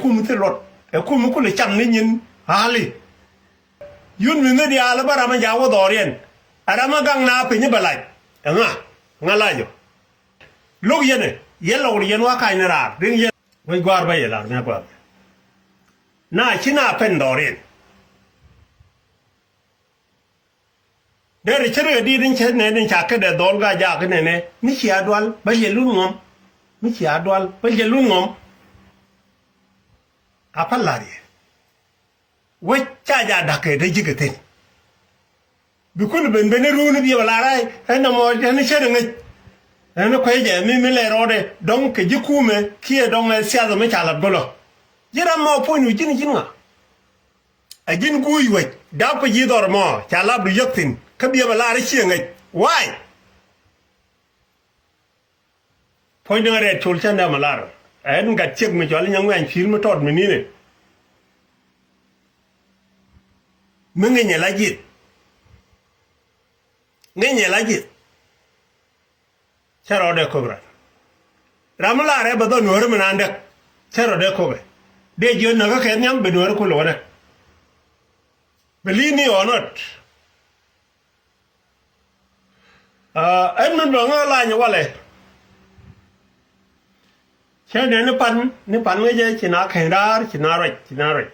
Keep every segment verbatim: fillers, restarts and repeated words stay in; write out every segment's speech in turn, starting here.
Kum thil luɔt ɛ kum kulɛ cam ni nyin. Ɣa̱li yun mi ni diaal bä ram ɛ jaak wä dhɔriɛn. Ɛ ram ɛ gaŋ na piny bɛ lac. Ɛ ŋa? Ŋa lac ɔ? Lo̱k yɛn ɛ yɛn lɔk yɛn wa ka̱ny ni raar riŋ yɛn. Wec gua̱a̱r bä yɛ lar mi a gua̱a̱r. Na ci na pɛn dhɔriɛn. Derɛ cä rɛ di̱t in cä nɛn in ca kädɛ dhɔl ga jaak in nɛnɛ mi cia dual bä yɛ lun ŋɔm. Mi cia dual bä yɛ lun ŋɔm. A pä la̱r yɛ wec ca ja da̱k kɛ dee ji̱ kɛ thi̱n. Bi kun ben ben i̱ ruun i̱ biɛ bɛ la̱r ai ɛn nɔmɔ ɛn i̱ cä rɛ ŋäc. Ɛn i̱ kuec jɛ mi mi lɛ rɔɔdɛ dɔ̱ŋ kɛ ji̱ kumɛ kiɛ dɔ̱ŋ ɛ siath mi ca la̱t gɔlɔ. Ji̱ ram mɔ puɔ̱ny wi̱c ji̱n ji̱n ŋa. A ji̱n guuc wec dap kä ji̱ dhɔr mɔ ca lap du yäk thi̱n kä biɛ bɛ lar i̱ ciɛ ŋäc. Why? Puɔ̱ny däŋ rɛɛt col cä nɛm a lar ɛn gat ciek mi cɔal i̱ nyaŋ wiany pi̱i̱r mi tɔɔt mi ni̱n ɛ. Mi ŋi̱ny ɛ la ji̱th. Ŋi̱ny ɛ la ji̱th. Cä rɔɔdɛ kök ran. Ram mi laarɛ bɛ dhɔ nuääri mi naan däk. Cä rɔɔdɛ kökɛ dee jiön näkä kɛ nhiam bɛ nuääri kulɛ wä däk. Believe me or not. Ɛn min bɛ ŋä lany walɛ. Cä nɛ ni pan ni pan ŋä jɛ ci na kɛn raar ci na ruac ci na ruac.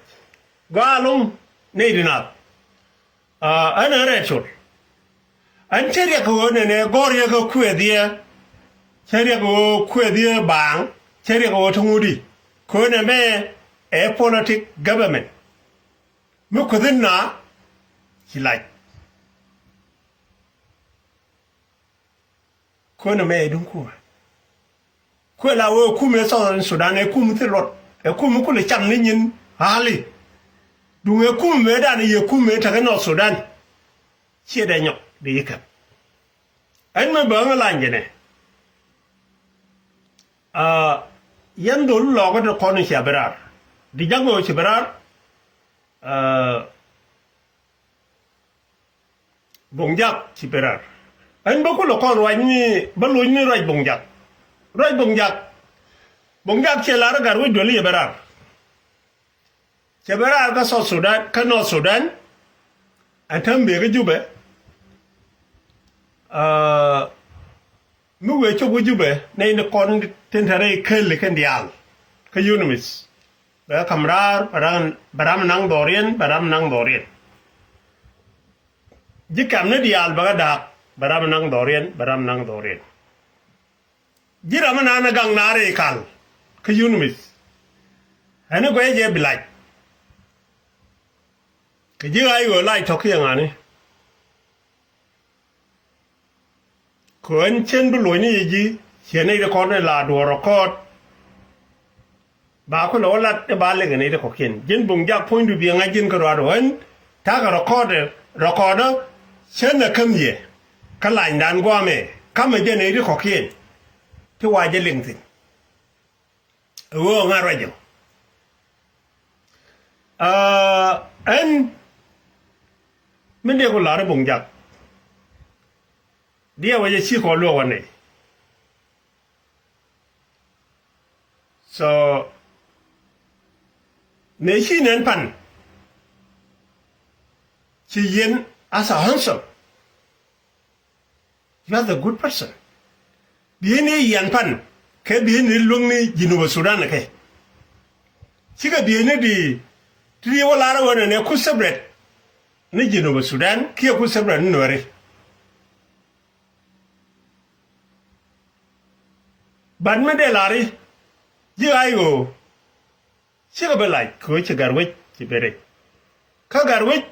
Gɔaa loŋ nɛy di naath. Ɛn ɛ rɛɛt col. Ɛn cä riɛk kɛ ɣöö nɛnɛ gɔ̱r yɛ kä kuëëdhiɛ. Cä riɛk kɛ ɣöö kuëëdhiɛ baaŋ. Cä riɛk kɛ ɣöö ti ŋut i̱ kɛ ɣöö nɛmɛ ɛ politic government. Mi kueth in na ci lac. Kuëë nɛmɛ ɛ duŋ kumɛ. Kuëë la wee kumɛ Southern Sudan ɛ kum thil luɔt ɛ kum kulɛ cam ni nyin. Ɣa̱li duŋ ɛ kum mëë dan yɛ kum mëë tekɛ North Sudan. Ciɛ dɛ nyɔk dee yi kɛp. Ɛn mɛ bäŋ lany jɛ nɛ. Yɛn dhol lɔɔkä ti kɔn ci a bi raar di jak ɣöö ci bi raar. Boŋ jak ci bi raar. Ɛn bä kulɛ kɔn ruac ni bä loc ni ruac boŋ jak. Ruac boŋ jak. Boŋ jak ciɛ lar gat wec duel i̱ yɛ bɛ raar. Cɛ bɛ raar kä South Sudan kä North Sudan. Ɛn täm bee kä Jubɛ. Mi wëë cop wä Jubɛ nɛy ni kɔn tin te rɛy käl kɛn diaal kä UNMISS. Bɛ kam raar bɛ ram naŋ dhɔriɛn bɛ ram naŋ dhɔriɛn. Ji̱ kɛm ni diaal bɛ kɛ da̱a̱k bɛ ram naŋ dhɔriɛn bɛ ram naŋ dhɔriɛn. Ji̱ ram mi naan ɛ gaŋ naar i̱ kal kä UNMISS. Ɛn i̱ guɛc jɛ bi lac kɛ ji̱ ɣa̱c ɣöö lac tɔ̱ kiɛ ŋa̱ni. Kɛ ɣän cien bi luɔ̱cni yɛ ji̱ ciɛ nɛy ti kɔn in la duɔ̱ɔ̱r rɔkɔɔt. Ba kulɛ wä lat i̱ ba lek in nɛy ti kɔ̱kiɛn ji̱n buŋ jak puɔ̱nydu biɛ ŋa̱c ji̱n kä ruaat ɣän ta̱kɛ rɔkɔɔt. Rɔkɔɔtdä cän ɛ käm yɛ kä lanydan guamɛ kamɛ jɛ nɛy ti kɔ̱kiɛn. Ti wa jɛ liŋ thi̱n. Ɛ ɣöö ŋa̱ ruac jɛ. Ɛn mi dee ku la̱r i̱ buŋ jak. Diɛ wä jɛ ci kɔ luɔk wä nɛy. So mëë ci nɛn pan ci yien as a handsome. You are the good person. Bi̱i̱ni yian pan kɛ bi̱i̱ni luäŋni Jinubä Sudan kɛ. Cikɛ bi̱i̱ni di ti di wä lar wä nɛnɛ ku separate ni Jinubä Sudan kiɛ ku separate ni Nuɛri. But mi dee lari ji̱ ɣa̱c ɣöö cikɛ bi lac kɛ ɣöö ci Gatwec ci bi rɛc. Kä Gatwec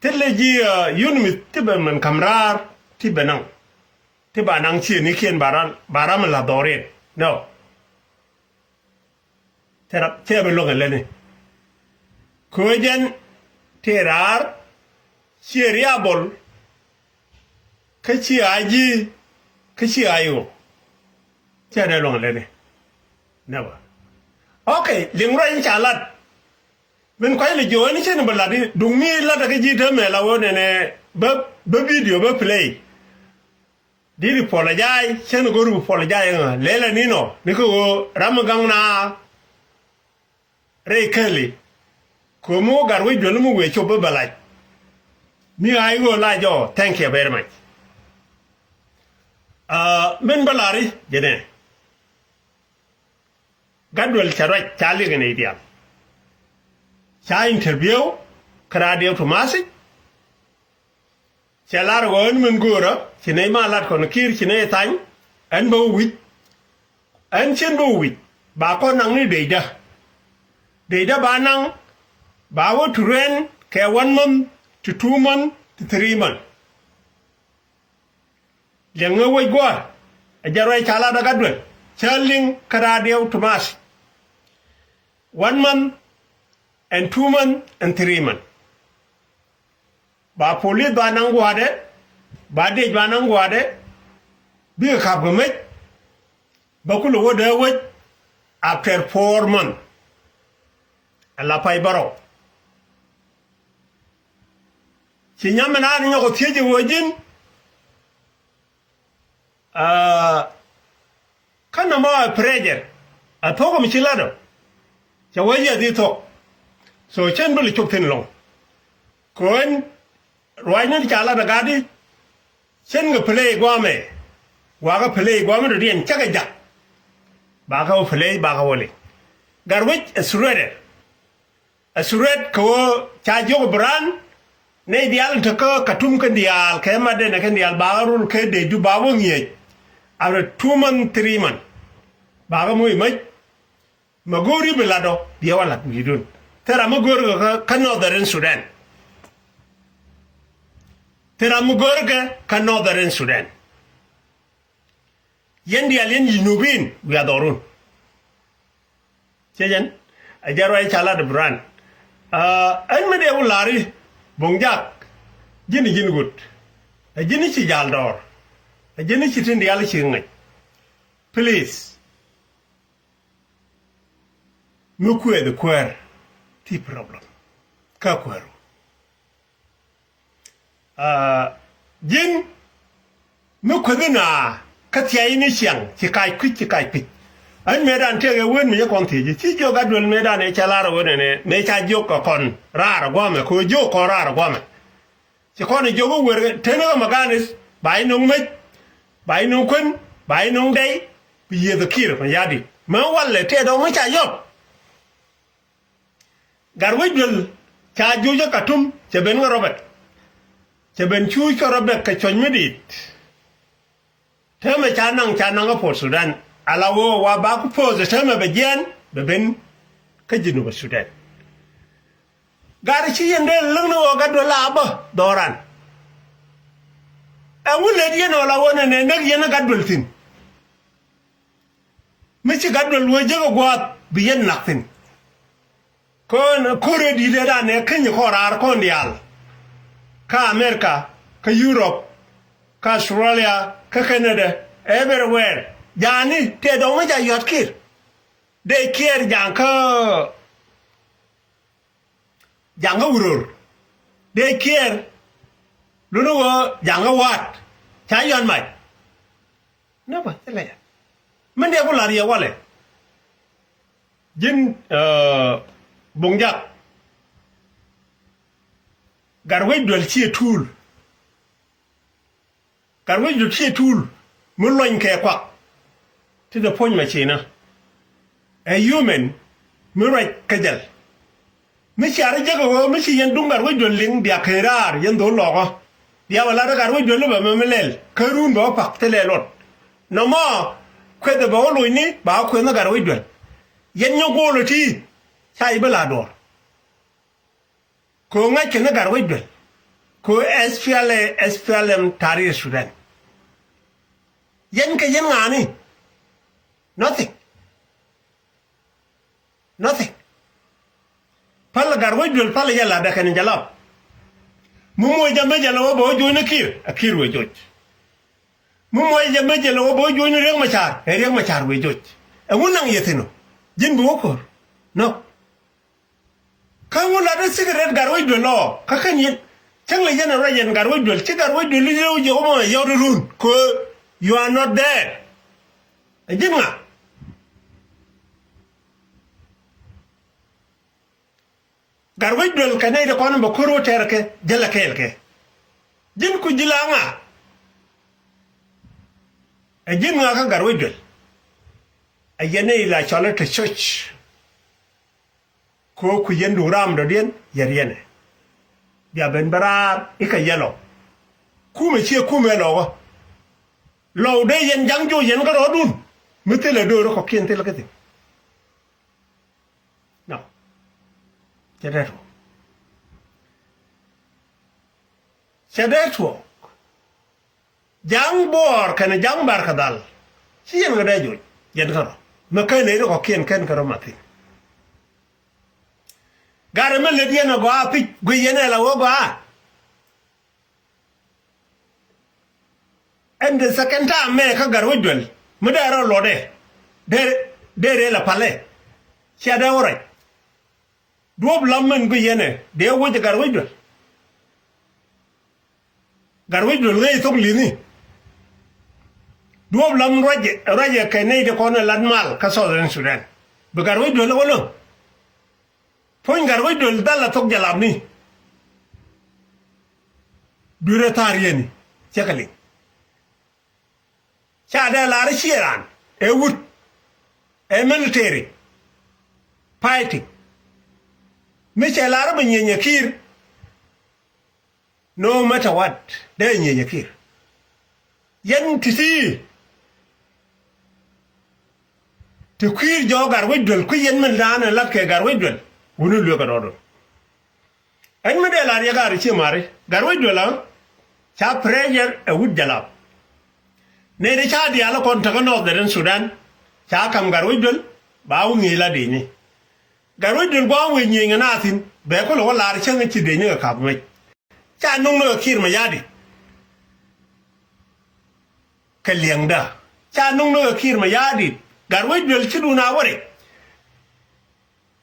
thilɛ ji̱ UNMISS ti bɛ mɛn ka̱m raar ti bɛ naŋ ti ba naŋ ciëënikiɛn ba ram ba ram la dhɔriɛn. No. Cɛ rap cɛ bi luäŋ ɛ lätni. Köö jɛn tëë raar ciɛ riabɔl. Kä ci a ji̱ kä ci a i̱ ɣöö cɛ dee luäŋ ɛ lätni. Never. Okay, liŋ ruac in ca lat. Min kuac lɛ jiök ɛn cä ni bä lat i̱ duŋ mi lat ɛ kä ji̱ täämɛ la ɣöö nɛnɛ bä bä video bä play. Diri puɔl a jay cɛn go̱r bi puɔl a jay ŋa lɛl a ni nɔ ni kä ɣöö ram mi gaŋ na rɛy käli. Ko̱mi wä gat wec duel mi wëë cop bi bɛ lac. Mi ɣa̱c ɣöö la jɔ, thank you very much. Min bä lari jɛnɛ. Gat duel ca ruac ca liŋ in i̱ diaal. Ca interview kä radio to message. Cɛ lar ɣɔ̱ɔ̱n min göörä ci nɛy ma lat kɔn ki̱i̱r ci nɛy thany. Ɛn bä wä wi̱c. Ɛn cin bä wä wi̱c ba kɔn naŋ ni decdä. Decdä ba naŋ ba wä to rent kɛ one month to two month to three month. Liɛŋ ŋä wec gua̱a̱r ɛ jɛ ruac ca lat ɛ gat duel cä liŋ kä radio to message. One month and two month and three month. Ba police ba naŋ gua̱a̱dɛ, ba dec ba naŋ gua̱a̱dɛ. Bikɛ ka̱p kɛ mec. Bä kulɛ wä dee wec after four month. Ɛ la pay bärɔw. Ci nyam mi naan nyɔk ɔ thiec ɛ wee ji̱n. Kä nɔmɔ ɛ pressure. Ɛ thuɔ̱k mi ci lat ɔ. Cɛ wee ji̱ ɛ dhil thuɔ̱k. So cen bi lɛ cop thi̱n lɔ̱ŋ. Kɛ ɣän ruacni ti ca lat ɛ gat i̱ cen kɛ play guamɛ. Wakä play guamɛ dɔ̱diɛn cä kɛ jak. Bakä wä play bakä wä liŋ. Gat wec ɛ surrender. Ɛ surrender kɛ ɣöö ca jiök bi raan nɛy diaal in te kä Katum kɛn diaal kɛ madɛn ɛ kɛn diaal bakä rol kɛ dee ju ba wä ŋi̱eec. After two month, three month. Bakä moc i̱ mäc. Mɛ go̱o̱ri bi lat ɔ biɛ wä lat wi̱i̱dun. Thil ram mi go̱o̱rkɛ kä Northern Sudan. Thil ram mi go̱o̱rkɛ kä Northern Sudan. Yɛn diaal yɛn Jinubin wiaa dhɔrun. Cɛ jɛn a jɛ ruac ca lat bi raan. Ɛn mi dee wä lari Buŋ Jak. Ji̱n ji̱n ɣöt. Ɛ ji̱n ci jal dɔɔr. Ɛ ji̱n ci tin diaal ci ŋäc. Please. Mi kuɛth kuäär ti problem. Kä kuääru. Ji̱n mi kuäthi na kä thia̱cni ciaŋ ci kac kui̱c ci kac kui̱c. Ɣän mëëdan tëëk ɛ wen mi cä kɔn thiec ci jiök a duel mëëdan ëë cä lar ɛ wen ɛnɛ mëë ca jiök kɛ kɔn raar ɛ gua̱mɛ kɛ ɣöö jiök kɔn raar ɛ gua̱mɛ. Ci kɔn ɛ jiök i̱ wer teni ɣä Maganis ba i̱ no̱ŋ mec ba i̱ no̱ŋ kuän ba i̱ no̱ŋ dɛy bi yieth ɛ Kiir Mayardit. Mɛ walɛ tëë dɔ̱ŋ mi ca yɔt. Gat wec duel ca juuc ɛ Katum cɛ ben kä Robert. Cɛ ben cuuc kä Robert kɛ cuɔ̱c mi di̱i̱t. Täämɛ ca naŋ ca naŋ kä Port Sudan ala ɣöö wa ba ku poth täämɛ bɛ jiɛɛn bɛ ben kä Jinub Sudan. Gat ci yɛn dee läŋ ni ɣöö gat duel a bä dhɔran. Ɛŋu lät yɛn ɣɔl a ɣöö nɛnɛ näk yɛn gat duel thi̱n. Mi ci gat duel wee jek ɛ gua̱a̱th bi yɛn nak thi̱n. Kɔn ko̱r ɛ di̱t ɛ danɛ keny kɔn raar kɔn diaal. Kä America, kä Europe, kä Australia, kä Canada, everywhere. Ja̱a̱ni tëë dɔ̱ŋ mi ca yua̱t Kiir. Dee Kiir ja̱a̱ŋ kä ja̱a̱ŋ kä wuror. Dee Kiir luni ɣöö ja̱a̱ŋ kä wa̱a̱t ca yua̱t mac. Nä bä thilɛ ya min dee ku la̱r yɛ walɛ. Ji̱n Buŋ Jak. Gat wec duel ciɛ tuul. Gat wec duel ciɛ tuul mi luɔny kɛ kuak. Ti dee puɔ̱ny ma cinä. Ɛ human mi ruac kä jɛl. Mi cia rɔ jek ɛ ɣöö mi ci yɛn duŋ gat wec duel liŋ bia keny raar yɛn dho̱l lɔɔkä. Bia bɛ lat ɛ gat wec duel bɛ mɛ mi lɛl kä run bɛ wä pak thilɛ luɔt. Nɔmɔ kueth bɛ wä locni ba wä kueth ni gat wec duel. Yɛn nyɔk go̱o̱l ɛ ti ca yi bi la duɔ̱ɔ̱r. Kɛ ɣöö ŋa̱ckɛ ni gat wec duel kɛ ɣöö S P L A, S P L M Tahrir Sudan. Yɛn kɛ yɛn ŋa̱a̱ni. Nothing. Nothing. Pal gat wec duel pal yɛ lat däkɛn jɛ lap. Mi moc jɛ mec jɛ lɛ wä bɛ wä joc ni Kiir, ɛ Kiir wee joc. Mi muɔc jɛ mec jɛ lɛ wä bä wä juɔ̱cni Riek Machar, ɛ Riek Machar wee joc. Ɛŋu naŋ yɛ thi̱n ɔ? Ji̱n bi wä ko̱r. Nɔ. Kä ŋu lat i̱ secret gat wec duel ɔ kä kän yɛn. Cäŋ lɛ yɛn ɛ ruac yɛn gat wec duel ci gat wec duel i̱ rɛw jiɔk mɔ ɛ yɔt irun. Kö You are not there. Ɛ ji̱n ŋa? Gatwec Duel kɛ nɛy ti kɔn bɛ ko̱r wä tɛr kɛ jälɛ kɛɛl kɛ. Ji̱n ku ji̱ la ŋa? Ɛ ji̱n ŋa kä Gatwec Duel? Ɛ yɛn nɛy la cɔl i̱ te church. Kɛ ɣöö kui̱c yɛn duŋ ram dɔ̱diɛn yɛ riɛnɛ. Bia ben bä raar i̱ kɛ yɛ lɔ. Kumɛ ciɛ kumɛ lɔkä. Lɔw dee yɛn ja̱ŋ joc yɛn kä rɔɔdun. Mi thilɛ do̱r kɔ̱kiɛn thilɛ kä thi̱n. Nɔ. Cɛ dee tuɔɔk. Cɛ dee tuɔɔk. Ja̱ŋ Buɔɔr kɛnɛ ja̱ŋ Barkɛ Dhal. Ci yɛn kɛ dee joc yɛn kärɔ. Mɛ kɛn ɛ ri kɔ̱kiɛn kɛn kärɔ mathin. Garɛ mi lät yɛn ɛ gɔaa pi̱c guic yɛn ɛ la wä gɔaa. Ɛn the second time mɛ kä Gatwec Duel mi dee rɔ luɔtdɛ. Dee dee rɛ la palɛ. Cia dee wä rɛc. Duɔ̱ɔ̱p lam mɛn guic yɛn ɛ dee wec Gatwec Duel. Gatwec Duel ŋäc thok li̱ni. Duɔ̱ɔ̱p lam ruacɛ ruacɛ kɛ nɛy ti kɔn ɛ lat mal kä Southern Sudan. Bi Gatwec Duel ɛ wä lo̱ŋ. Puɔ̱ny Gatwec Duel dhal a thok jalapni. Dui̱rɛ tha̱a̱r yɛni cɛ kɛ liŋ. Ca dee lar ciɛ raan ɛ wut ɛ military fighting. Mi cɛ lar bi nyieny ɛ Kiir. No matter what dee nyieny ɛ Kiir. Yɛn ti̱ti̱ ti kui̱i̱r jɔɔk Gatwec Duel kui̱ yɛn min daanɛ la̱t kɛ Gatwec Duel. Wuni lueek ɛ rɔɔdun. Ɛn mi dee lar yɛ Gatwec cië mari Gatwec Duel a ca pressure ɛ wut jalap. Nɛy ti ca diaal ɛ kɔn tekä Northern Sudan ca ka̱m Gatwec Duel ba wä ŋi̱i̱c la di̱i̱ni. Gatwec Duel gua̱a̱m wëë nyiëëny ɛ naath thi̱n bɛ kulɛ wä lar cäŋ ɛ ci dee nyäk ɛ ka̱p mec. Ca nuŋ ni kɛ Kiir Mayardit. Kɛ liɛŋdä ca nuŋ ni kɛ Kiir Mayardit. Gatwec Duel ci duun a wä rɛc.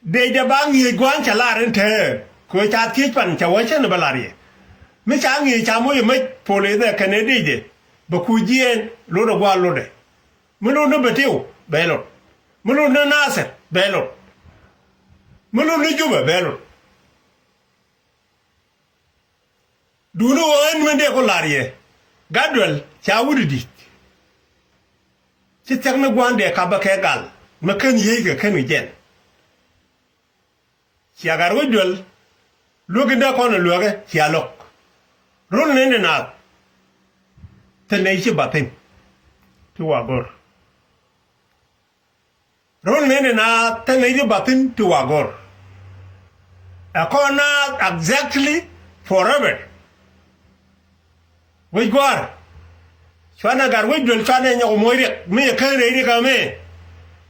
Dee jɛ ba ŋi̱eec gua̱a̱n cɛ lar in tɛɛr kɛ ɣöö ca thiec pan cɛ wä cä ni bä lar yɛ. Mi ca ŋi̱eec ca moc ɛ mec polithɛ kɛnɛ dee jɛ bɛ kuc jiɛɛn lotdɛ gua̱a̱r lotdɛ. Mi lot ni Bɛtiw bɛ lot. Mi lot ni Nathir bɛ lot. Mi lot ni Jubɛ bɛ lot. Duuni ɣöö ɛn mɛn dee ku la̱r yɛ Gatduel ca wut i̱ di̱t. Ci thiäk ni gua̱a̱n dee kapä kɛ gal mɛ ken yiey kɛ ken kɛ jɛn. Cia Gatwec Duel luäk in dee kɔn ɛ luäkɛ cia lo̱k. Rol nɛn dee naath. Thil nɛy ci bath thi̱n ti wa go̱r. Rol nɛn dee naath thil nɛy ci bath thi̱n ti wa go̱r. Ɛ kɔn naath exactly forever. Wec gua̱a̱r cuanɛ Gatwec Duel cuanɛ nyɔk moc riɛk mi yɛ kän rɛy riɛk ɛmɛ.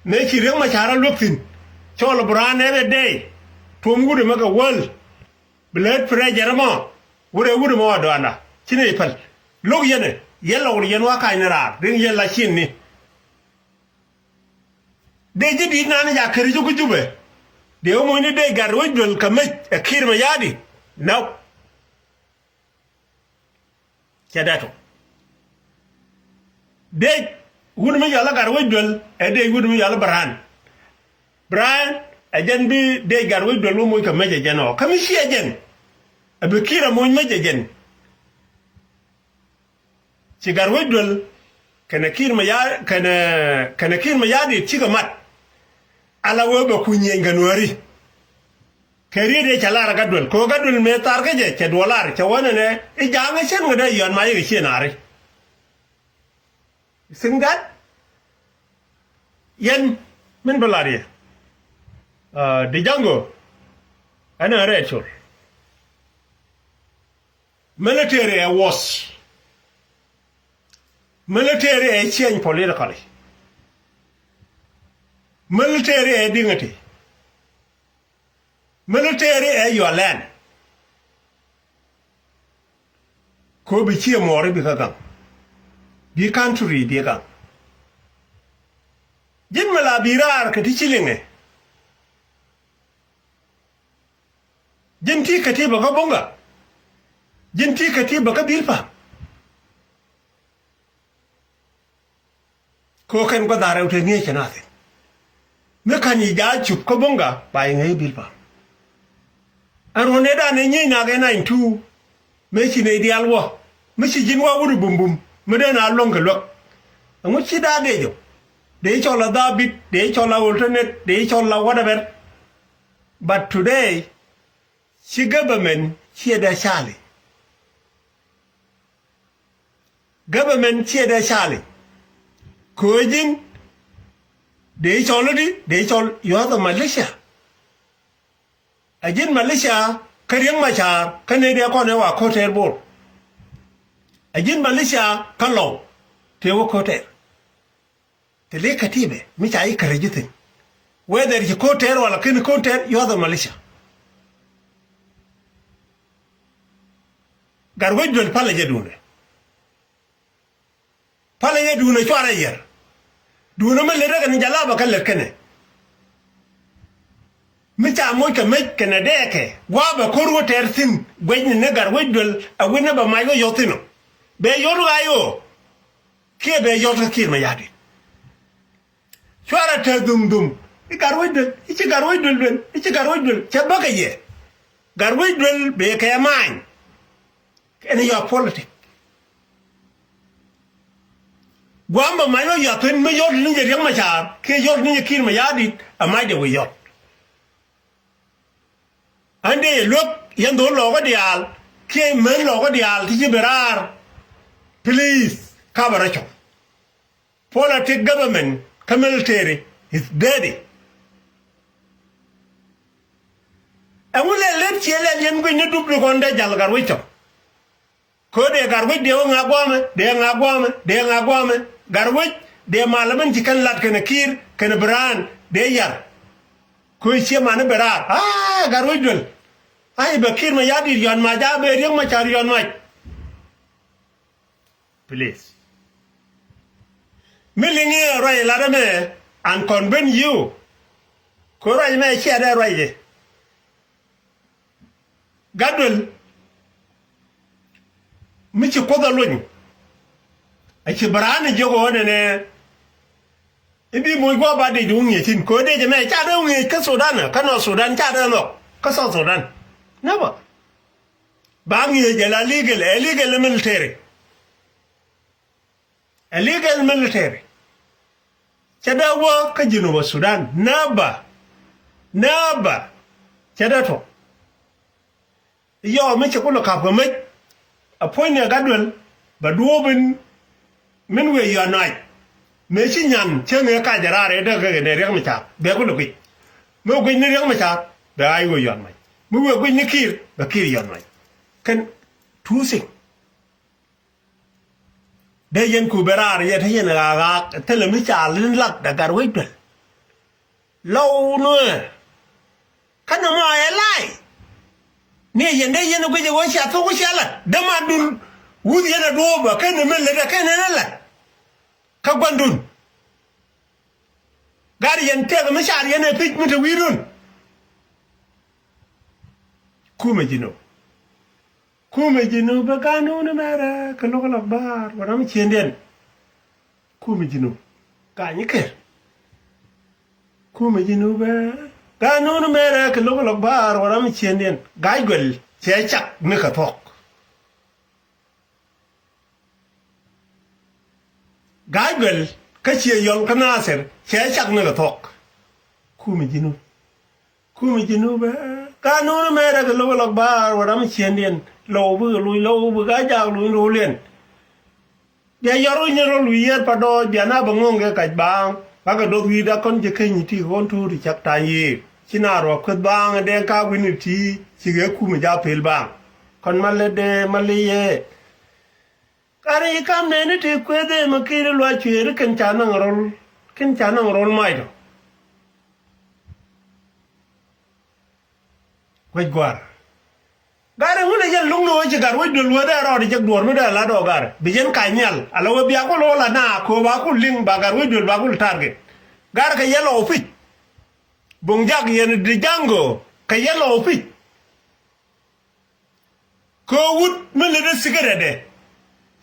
Mëë ci Riek Machar a luäk thi̱n cɔl Burhan every day. Tuɔm wut ɛmɛ kɛ wäl. Bi lät pressure ɛmɔ wut ɛ wut ɛmɔ a dɔa̱a̱nda ci nɛy päl. Lo̱k yɛn ɛ yɛn lɔwd yɛn wa ka̱c ni raar riŋ yɛn la ciënni. Dee ji̱ di̱i̱t nani ca käri ji̱ ku Jubɛ. Dee wä moc ni dee Gatwec Duel kɛ mec ɛ Kiir Mayardit. Nɔk. Cɛ dee tok. Dec wut mi yɔl a Gatwec Duel ɛ dec wut mi yɔl a Brian. Brian ɛ jɛn bi dec Gatwec Duel wä moc kɛ mec ɛ jɛn ɔ kä mi ci ɛ jɛn. Ɛ bi Kiir ɛ moc mec ɛ jɛn. Ci Gatwec Duel kɛnɛ Kiir Mayar kɛnɛ kɛnɛ Kiir Mayardit cikɛ mat. Ala wee bɛ kuny nyieny kɛ Nuääri. Kɛ riet yɛ cɛ lar ɛ Gatduel kɛ ɣöö Gatduel mëë thar kä jɛ cɛ duɔl lar cɛ wä nɛnɛ i̱ ja̱a̱ŋ ɛ cɛn kɛ dee yɔ̱a̱n ma yɛ kɛ cië naari. Think that yɛn min bä lar yɛ. Di Jaŋgo ɛn ɛ rɛɛ col. Military ɛ worse. Military ɛ change politically. Military ɛ dignity. Military ɛ your land. Ko bi ciɛ mɔɔri bi kä gaŋ. Bi country bi gaŋ. Ji̱n mi la bi raar kɛ ti ci liŋɛ. Ji̱n ti kɛ ti bä kä Boŋga. Ji̱n ti kɛ ti bä kä Bilpam. Kɛ ɣöö kɛn gua̱th a rɛw te ŋi̱eec kɛ na thi̱n. Mi ka̱n yi ja̱a̱c cup kä bo̱ŋga ba yi ŋäc i̱ bil pam. Ɛn ruɔ̱n ëëdan ëë nyiec nak ɛ nine two. Mëë ci nɛy diaal wä mi ci ji̱n wä wut i̱ bumbum mi dee na luäŋ kɛ luäk. Ɛŋu ci da̱a̱ dee jɔk? Dee cɔl a dhaabit, dee cɔl a alternate, dee cɔl a whatever. But today ci government ciɛ dee cali. Government ciɛ dee cali. Köö ji̱n dee cɔl i̱di, dee cɔl you are the militia. A ji̱n militia kä Riek Machar kä nɛy dee kɔn ɛ wa ko̱tɛɛr Bor. A ji̱n militia kä Lɔw tëë wä ko̱tɛɛr. Thili katiba mi ca yi kärä ji̱ thi̱n. Whether ci ko̱tɛɛr wala ken ko̱tɛɛr, you are the militia. Gatwec duel palä jɛ duundɛ. Palä jɛ duundɛ cuarɛ yɛr. Duundɛ mi lät rɛ kɛn jalaba kä lät kɛnɛ. Mi ca moc kɛ mec kɛnɛ dɛɛkɛ gua̱a̱ bɛ ko̱r wä tɛɛr thi̱n guecni ni Gatwec duel a wi̱n ni bɛ mac wä yɔth thi̱n ɔ. Bɛ yɔt ɣa̱c ɣöö kiɛ bɛ yɔt kä Kiir Mayardit. Cuarɛ te dhum dhum i̱ Gatwec duel, i̱ ci Gatwec duel duel, i̱ ci Gatwec duel, cɛ bäkɛ yɛ. Gatwec duel bɛ kɛ ma̱a̱ny. Kɛn yɔ politik. Gua̱a̱m bɛ mac wä yɔth thi̱n mi yɔt ni jɛ Riek Machar kiɛ yɔt ni jɛ Kiir Mayardit, ɛ mac dee wi̱i̱ yɔt. Ɣän dee yɛ luäk yɛn dho̱o̱l lɔɔkä diaal kiɛ män lɔɔkä diaal ti ci bi raar. Please, kapɛ rɔ cɔk. Politic government kä military is dirty. Ɛŋu lɛ lät ciɛ lɛl yɛn gui̱cni dup ni kɔn dee jal Gatwec tɔ? Köö dee Gatwec dee wä ŋa guamɛ, dee ŋa guamɛ, dee ŋa guamɛ. Gatwec dee mal ɛmɛn ci kɛn lat kɛnɛ Kiir kɛnɛ Biran dee yar. Köö ciɛ mani bɛ raar. Aa, Gatwec duel. Ay, bɛ Kiir Mayardit yɔn mac, a bɛ Riek Machar yɔn mac. Please. Mi liŋ i̱ ruac lat ɛmɛ and convince you. Kɛ ruac ɛmɛ ciɛ dee ruac jɛ. Gatduel mi ci Kuoth ɛ lony. A ci Biran jiök ɣöö nɛnɛ i̱ bi moc gua̱a̱ ba dec wä ŋi̱eec thi̱n. Kɛ ɣöö dec ɛmɛ ca dee wä ŋi̱eec kä Sudan, kä North Sudan ca dee nhɔk kä South Sudan. Never. Ba ŋi̱eec ɛ la legal, ɛ legal military. Ɛ legal military. Cɛ dee wä kä Jinub Sudan. Never. Never. Cɛ dee tuɔk. Yɔɔ mi cɛ kulɛ ka̱p kɛ mec. A puɔ̱ny ni Gatduel bɛ duɔ̱ɔ̱p in min wëë yɔ̱a̱n nac. Mëë ci nyan cäŋ ëë kac ɛ raar ëë däk kɛ kɛ nɛ Riek Machar bɛ kulɛ guic. Mi wëë guic ni Riek Machar bɛ a i̱ wëë yɔ̱a̱n mac. Mi wëë guic ni Kiir bɛ Kiir yɔ̱a̱n mac. Kɛn two thing. Dee yɛn ku ben raar yɛ te yɛn ɣaak ɣaak thilɛ mi ca li̱n lak dee Gatwec duel. Lɔw nuɛɛr. Kä nɔmɔ ɛ lay. Ni yɛn dee yɛn guic ɛ ɣöö cia thok cia lat dee mandun. Wuth yɛn a duɔ̱ɔ̱p a ken ɛmɛ lät a ken ɛn a lat. Kä guandun. Gat yɛn tëëk mi car yɛn ɛ pi̱c mi te wi̱i̱dun. Kumɛ ji̱ nöök. Kumɛ ji̱ nöök bɛ ganun mɛrɛ kɛ lo̱k lɔk baar wä ram ciëndiɛn. Kumɛ ji̱ nöök. Ga̱a̱ny kɛr. Kumɛ ji̱ nöök bɛ ganun mɛrɛ kɛ lo̱k lɔk baar wä ram ciëndiɛn. Ga̱a̱c guɛl cɛ cak ni kɛ thuɔ̱k. Ga̱a̱c guɛl kä ciɛ yɔl kä Nathir cɛ cak ni kɛ thuɔ̱k. Kumɛ ji̱ nöök. Kumɛ ji̱ nöök bɛ ganun mɛrɛ kɛ lo̱k lɔk baar wä ram ciëndiɛn. Lɔw bikɛ luc, lɔw bikɛ a jak luny ro̱o̱liɛn. Bia yɔr wi̱ny ni rol wi̱i̱ yiër pa dɔɔc bia na bɛ ŋo̱o̱ŋ kɛ kac baaŋ. Bakɛ doth wi̱i̱ dak kɔn jɛ keny ti kɔn tuut cak ta̱a̱ny yiëë. Ci na ruɔk kueth baaŋ dee ka wi̱n ti ci kɛ kumɛ ja pel baaŋ. Kɔn ma lɛ dee ma lɛ yɛ. Kari kam nɛni ti kueth ëë ma ki̱n luac cuëëri kɛn ca naŋ rol. Kɛn ca naŋ rol mac tɔ. Guec gua̱a̱r. Garɛ ŋun ɛ jɛn luŋni ɣöö ci Gatwec duel wee dee rɔɔdɛ jek duɔ̱ɔ̱r mi dee la dɔɔk garɛ bi jɛn kac nhial ala ɣöö bia kul ɣöö la na kööp a kul liŋ ba Gatwec duel ba kul target. Garɛ kɛ yɛ lɔw pi̱c. Boŋ jak yɛn di jaŋ gö kɛ yɛ lɔw pi̱c. Kɛ wut mi lät ɛ thikä rɛtdɛ.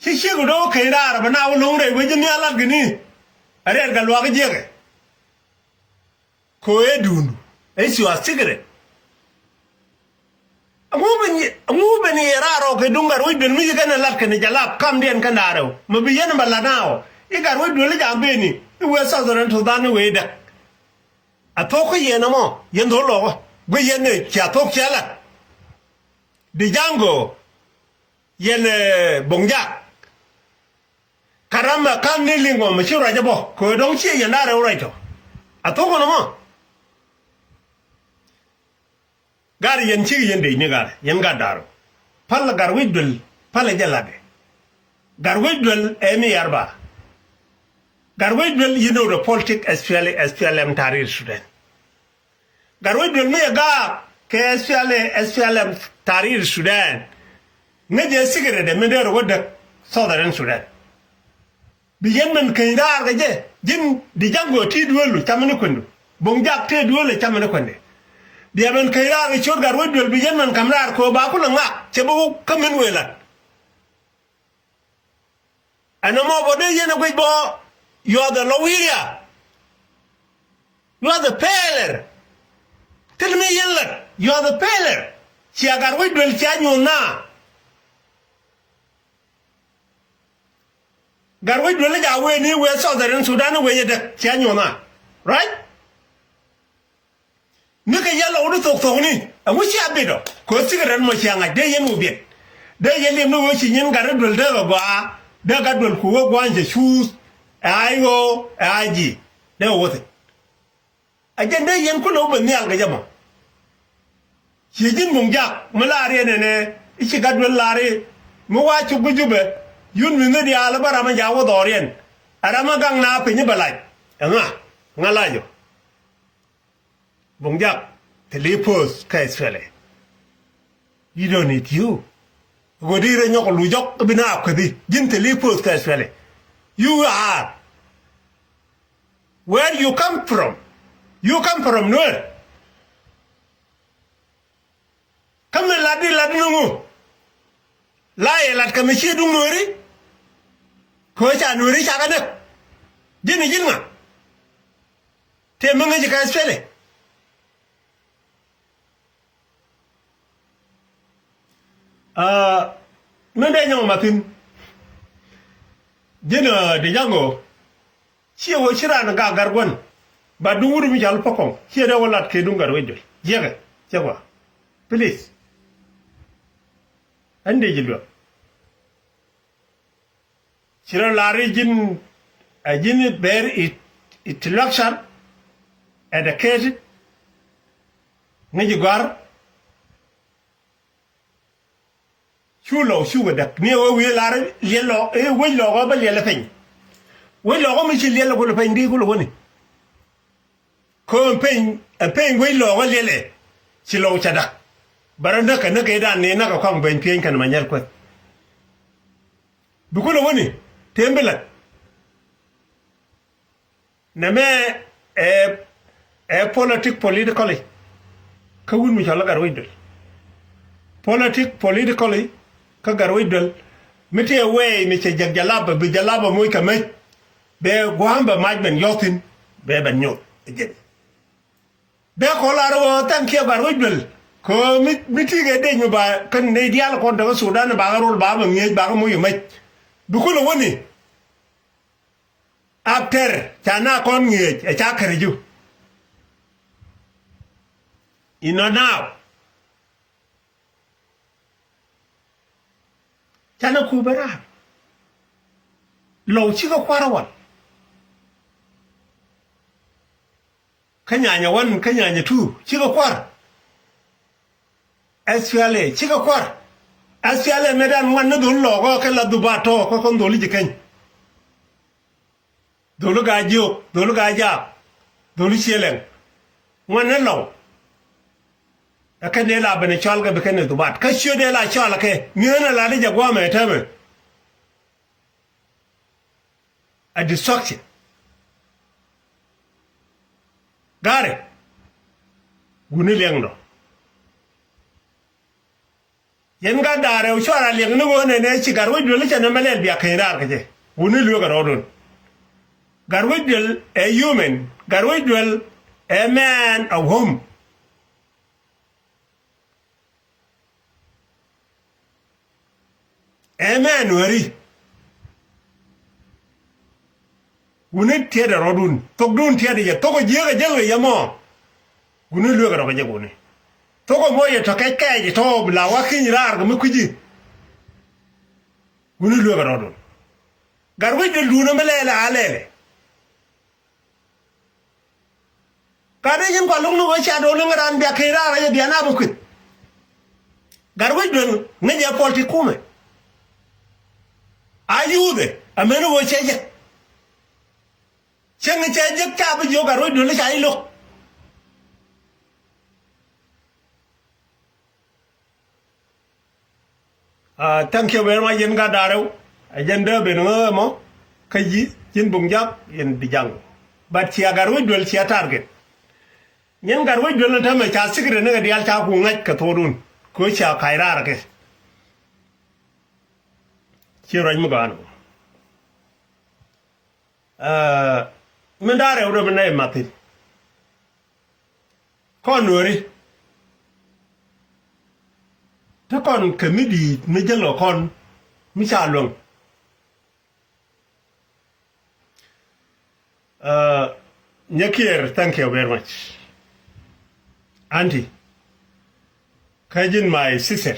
Ci ciek do̱ keny raar bɛ na wä lo̱ŋ rɛy wec ji̱ nhial lat gini. Ɛ rɛɛt kɛ luaak jiäkɛ. Kɛ ɣöö ɛ duundu ɛ issue a secret. Ɛŋu ben yɛ, ɛŋu ben yɛ raar ɔ kɛ duŋ Gatwec Duel mi ci kɛn ɛ lat kɛn ɛ jalap kamdiɛn kɛn da̱a̱r ɛ ɣöö mi bi yɛn ɛ bɛ lat na ɣöö i̱ Gatwec Duel i̱ ja̱a̱m ben i̱ i̱ wëë Southern Sudan i̱ wëë i̱ däk. A thok kä yɛn ɛmɔ yɛn dho̱l lɔɔkä guic yɛn ɛ cia thok cia lat. Di Jaŋgo yɛn ɛ Boŋ Jak. Karam mɛ ka̱n ni liŋ ɔ mɛ ci ruac ɛ bɔ kɛ ɣöö dɔ̱ŋ ciɛ yɛn da̱a̱r ɛ wä ruac tɔ. A thok ɛn ɛmɔ. Gat yɛn cikɛ yɛn dec ni gat yɛn gat da̱a̱r ɔ. Pal Gatwec Duel pal ɛ jɛ latdɛ. Gatwec Duel ɛ mi yar ba. Gatwec Duel you know the politic S P L A, S P L M Tahrir Sudan. Gatwec Duel mi ɛ gaak kɛ S P L A, S P L M Tahrir Sudan. Ŋäc jɛ secret ɛ mi dee rɛ wä däk Southern Sudan. Bi yɛn mɛn käny raar kɛ jɛ ji̱n Di Jaŋgo ti duelu camɛ ni kuendu. Boŋ Jak ti duelu camɛ ni kuendɛ. Bia mɛn käny raar kɛ ciöt Gatwec Duel bi yɛn mɛn ka̱m raar kɛ ɣöö ba kulɛ ŋak cɛ bi wä kä min wëë lat. Ɛn ɛmɔ bä dee yɛn ɛ guic bä you are the low area. You are the failure. Thil mi yɛn lät you are the failure. Cia Gatwec Duel cia nyuɔ̱th na. Gatwec Duel i̱ ca wee ni wee Southern Sudan i̱ wee yɛ däk cia nyuɔ̱th na. Right? Mi kɛ yɛn lɔwdu thok thokni ɛŋu cia bit ɔ kɛ ɣöö thikɛ rɛn mɔ cia ŋa̱c dee yɛn wä biɛt. Dee yɛn liɛm ni ɣöö ci nyin Gatwec Duel dee kɛ gɔaa dee Gatwec Duel ku wä gua̱a̱ny cɛ cuuth. Ɛ a i̱ ɣöö ɛ a ji̱ dee wä thi̱n. Ɛ jɛn dee yɛn kulɛ wä ben nhial kɛ jɛ mɔ. Ci ji̱n Boŋ Jak mi laar yɛn ɛnɛ i̱ ci Gatwec Duel laar i̱ mi wa cuk bi Jubɛ yun mi ni diaal i̱ bä ram in ca wä dhɔriɛn. Ɛ ram in gaŋ na piny i̱ bɛ lac. Ɛŋa? Ŋa lac ɔ? Boŋ Jak thil i̱ poth kä Australia. You don't need you. Ɣöö di rɛ nyɔk lu jɔk i̱ bi na kuethi ji̱n thil i̱ poth kä Australia. You are where you come from. You come from nowhere. Kä mi lat di lat ni ŋu? La yɛ lat kɛ mi cie duŋ nueeri. Kɛ ɣöö ca nueeri ca kɛ näk. Ji̱n i̱ ji̱n ŋa? Tëë mi ŋäc kɛ Australia. Aa, min dee nyɔk mathin. Ji̱n, aa, Di Jaŋgo. Ciɛ wä ci raan gak gar gua̱n. Ba duŋ wut mi cal Pakɔŋ ciɛ dee wä lat kɛ duŋ Gatwec Duel. Jiɛkɛ ciɛ wä. Please. Ɛn dee ji̱ luäk. Ci rɔ lar i̱ ji̱n, ɛ ji̱n very intellectual, educated. Ŋäc ji̱ gɔ̱a̱r. Cu lɔw cukɛ däk ni ɣöö wi̱i̱ lar liɛl lɔɔk i̱ wec lɔɔk ɣä bä liɛl ɛ peny. Wec lɔɔk ɣä mi ci liɛl ɛ kulɛ peny di kulɛ wäni. Kä ɛn peny, ɛn peny wec lɔɔk ɣä liɛl ɛ ci lɔw cɛ däk. Bɛ rɔ näk kɛ näk kɛ dan ni näk kɛ kɔaŋ beny pieny kɛn ma nyɛl kueth. Bi kulɛ wäni tëë bi lät. Nɛmɛ ɛ, ɛ politic politically. Kä wut mi cɔl i̱ Gatwec Duel. Politic politically kä Gatwec Duel. Mi tëë wëë mi cɛ jek jalaba, bi jalaba moc kɛ mec. Bɛ gua̱a̱m bɛ mac ben yɔ̱thin, bɛ ben nyoth ɛ jek. Bɛ kɔn lar ɣöö thank you Gatwec Duel. Kɛ ɣöö mi, mi ti̱i̱ kɛ dec mi ba kɛn nɛy diaal kɔn tekɛ Sudan ba kɛ rol ba bɛ ŋi̱eec ba kɛ moc kɛ mec. Bi kulɛ wäni. After ca na kɔn ŋi̱eec ɛ ca kärɛ ju. Inɔ naaw. Canɛ ku bɛ raar. Lɔw cikɛ kua̱r ɛ wal. Kä nyanyɛ wan kä nyanyɛ tu cikɛ kua̱r. S P L A cikɛ kua̱r. S P L A mëëdan ŋuan ni dhol lɔɔk ɔ kɛ la dhubaat tɔ̱ kä kɔn dhol ji̱ keny. Dhol i̱ gaa jiök, dhol i̱ gaa jaak, dhol i̱ ciëlɛŋ. Ŋuan ni lɔw. Ɛ kɛn dee la ben i̱ cɔal kɛ bi kɛn i̱ dhubaat kä ciö dee la cɔal kɛ mi ɣän ala di jɛ guamɛ täämɛ. A destruction. Gari. Wuni liɛŋdɔ. Yɛn gat da̱a̱rɛ wä cuarɛ liɛŋ ni ɣöö nɛnɛ ci gat wec duel i̱ cɛ nɛmɛ lɛl bia keny raar kɛ jɛ. Wuni lueek ɛ rɔɔdun. Gatwec Duel ɛ human. Gatwec Duel ɛ man of home. Ɛ man Nuääri. Wuni tiɛtdɛ rɔɔdun. Thokdun tiɛtdɛ jɛ. Thok ɛ jiäk ɛ jäl kɛ yɛ mɔ. Wuni lueek ɛ rɔ kɛ jɛ wuni. Thok ɛ mɔ yɛ tɔ kɛc kɛɛc tɔ la wa kiny raar kɛ mi kui̱ci. Wuni lueek ɛ rɔɔdun. Gatwec Duel duun ɛ mi lɛɛlɛ a lɛɛlɛ. Ka dee yɛn kua lo̱k ni ɣöö cia do̱r liŋ raan bia keny raar rɛc ɛ bia na bi kueth. Gatwec Duel ŋäc ɛ puɔl ti kumɛ. A yuuthɛ amäni ɣöö cɛ jek. Cäŋ cɛ jek ca bi jiök Gatwec Duel ca i̱ lo̱k. Aa, thank you very much, yɛn gat da̱rɛw. Ɛ jɛn dee ben ŋä ɛmɔ kä ji̱ ji̱n buŋ jak yɛn di jaŋ. But cia Gatwec Duel cia target. Nyɛn Gatwec Duel ni tämɛ ca secret ni kɛ diaal ca ku ŋäc kɛ thokdun. Kɛ cia ka̱c raar kɛ. Ci ruac mi gɔaa ni. Aa, min da̱rɛw dee bi nɛy mathin. Kɔn Nuääri. Te kɔn kɛ mi di̱i̱t mi jäl kɛ kɔn mi ca luäŋ. Aa, Nyakiɛɛr, thank you very much. Auntie, kä ji̱n my sister.